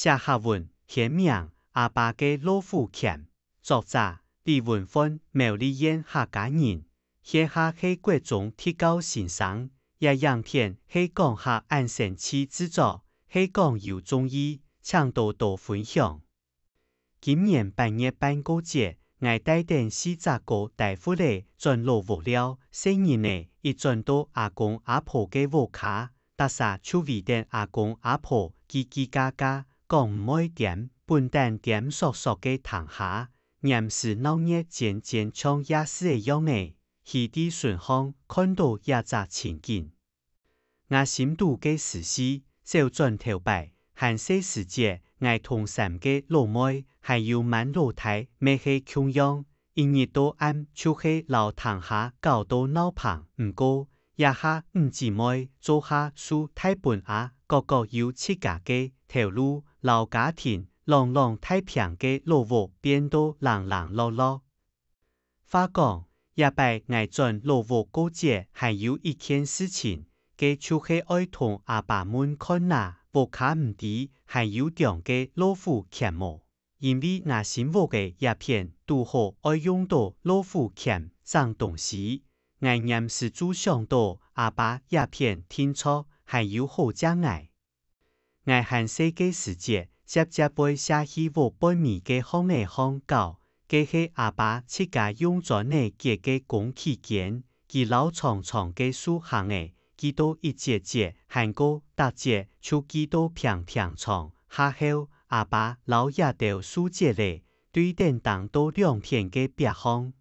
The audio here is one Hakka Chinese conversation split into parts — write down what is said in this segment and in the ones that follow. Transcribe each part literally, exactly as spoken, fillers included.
寫客文，全名《阿爸个老虎鉗》，作者李文煥，苗栗縣客家人，現下係國中特教先生。這影片係講客恁生趣製作，係講有中意，請多多分享。 今年八月半過節，𠊎帶等四隻哥帶倈仔轉老屋尞，細人仔一轉到阿公阿婆个屋下，逐儕就圍等阿公阿婆嘰嘰嘎嘎，講毋會恬，本旦恬索索个聽下，黏時鬧熱煎煎像夜市仔樣仔，去佇脣項看到這隻情景。 吾心肚个思緒，走轉頭擺，還細時節，𠊎同三個老妹，還有滿老弟乜係共樣，一日到暗就係摎廳下搞到鬧棚。毋過，這下五姊妹做下就大分啊，各各有自家个頭路摎家庭，朗朗大坪个老屋變到零零落落。 話講，這擺𠊎轉老屋過節還有一件事情，該就係愛同阿爸問看啊，屋下毋知還有長个老虎鉗無。因為吾新屋个這片堵好愛用到老虎鉗整東西，𠊎黏時就想到阿爸這片定著還有好借𠊎。 𠊎還細个時節，輒輒會踅去屋背尾个巷仔項搞，該係阿爸自家用磚仔結个公企間，佢摎長長个樹行仔，鋸到一節節，還過逐節就鋸到平平長。下後，阿爸摎這兜樹節仔，對等釘到兩片个壁項。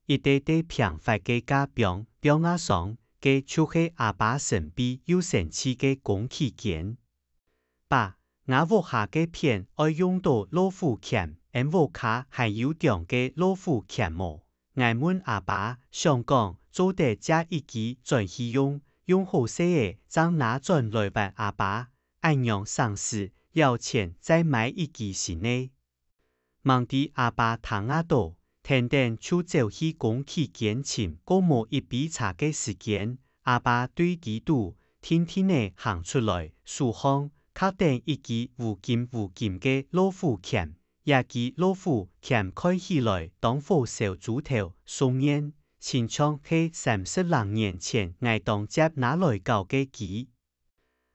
一垤垤平滑个架枋，枋仔上，該就係阿爸神祕又生趣个公企間。爸，吾屋下該片愛用到老虎鉗，𫣆屋下還有長个老虎鉗無？𠊎問阿爸，想講做得借一支轉去用，用好勢仔正拿轉來還阿爸，恁樣省時，了錢再買一支新个。 吂知阿爸聽啊到，跈等就走去公企間尋。過無一杯茶个時間，阿爸對裡肚定定仔行出來，手項揢等一支烏金烏金个老虎鉗。這支老虎鉗看起來當火燒豬頭，鬆軟，親像係三十零年前𠊎當輒拿來搞个支。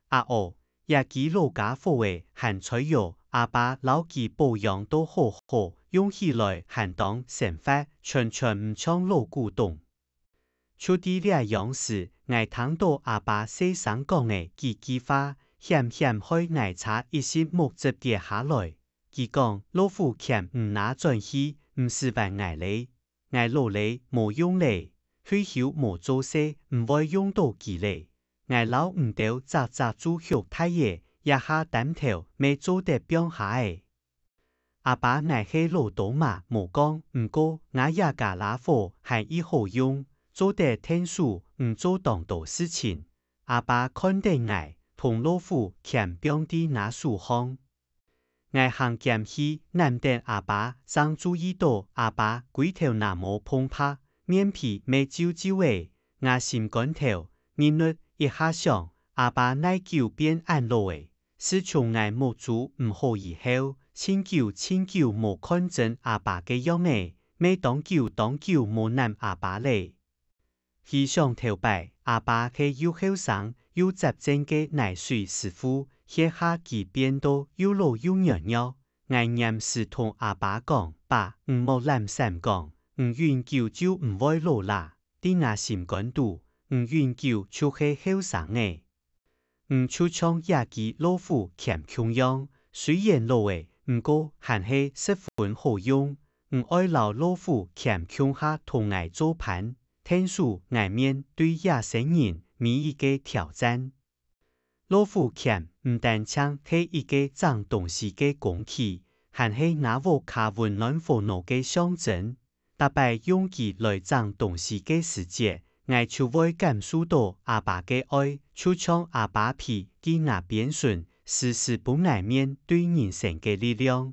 啊哦，這支老傢伙仔還在哦，阿爸摎佢保養到好好，用起來還當生活，全全毋像老古董。就在這央時，𠊎聽到阿爸細聲講个幾句話，險險害𠊎差一息目汁跌下來。佢講：「老虎鉗毋拿轉去，毋使還𠊎咧。」 𠊎老咧，無用咧，退休無做事，毋會用到佢咧。𠊎摎你兜隻隻就畜大咧，這下擔頭乜做得放下咧。阿爸𠊎係老刀嫲無講，毋過吾這傢啦伙還異好用，做得𢯭手，毋做當多事情。阿爸看等𠊎，同老虎鉗放在吾手項。 𠊎行兼去揇等阿爸，正注意到阿爸歸頭那毛蓬白，面皮乜皺皺仔。吾心肝頭，日日一下想，阿爸哪久變恁老咧？自從𠊎目珠毋好以後，盡久盡久無看真阿爸个樣仔，乜當久當久無揇阿爸咧。 回想頭擺，阿爸係又後生又接正个泥水師傅，現下佢變到又老又軟弱。𠊎黏時同阿爸講：「爸，你莫懶散講，你永久就毋會老啦。」在吾心肝肚，你永久就係後生仔。 你就像這支老虎鉗共樣，雖然老咧，毋過還係十分好用。你愛摎老虎鉗共下同𠊎做伴，𢯭手𠊎面對這生人每一個挑戰。老虎鉗毋單淨係一個整東西个工具，還係吾屋下溫暖和暖个象徵。 逐擺用佢來整東西个時節，𠊎就會感受到阿爸个愛，就像阿爸陪在吾邊脣，時時分𠊎面對人生个力量。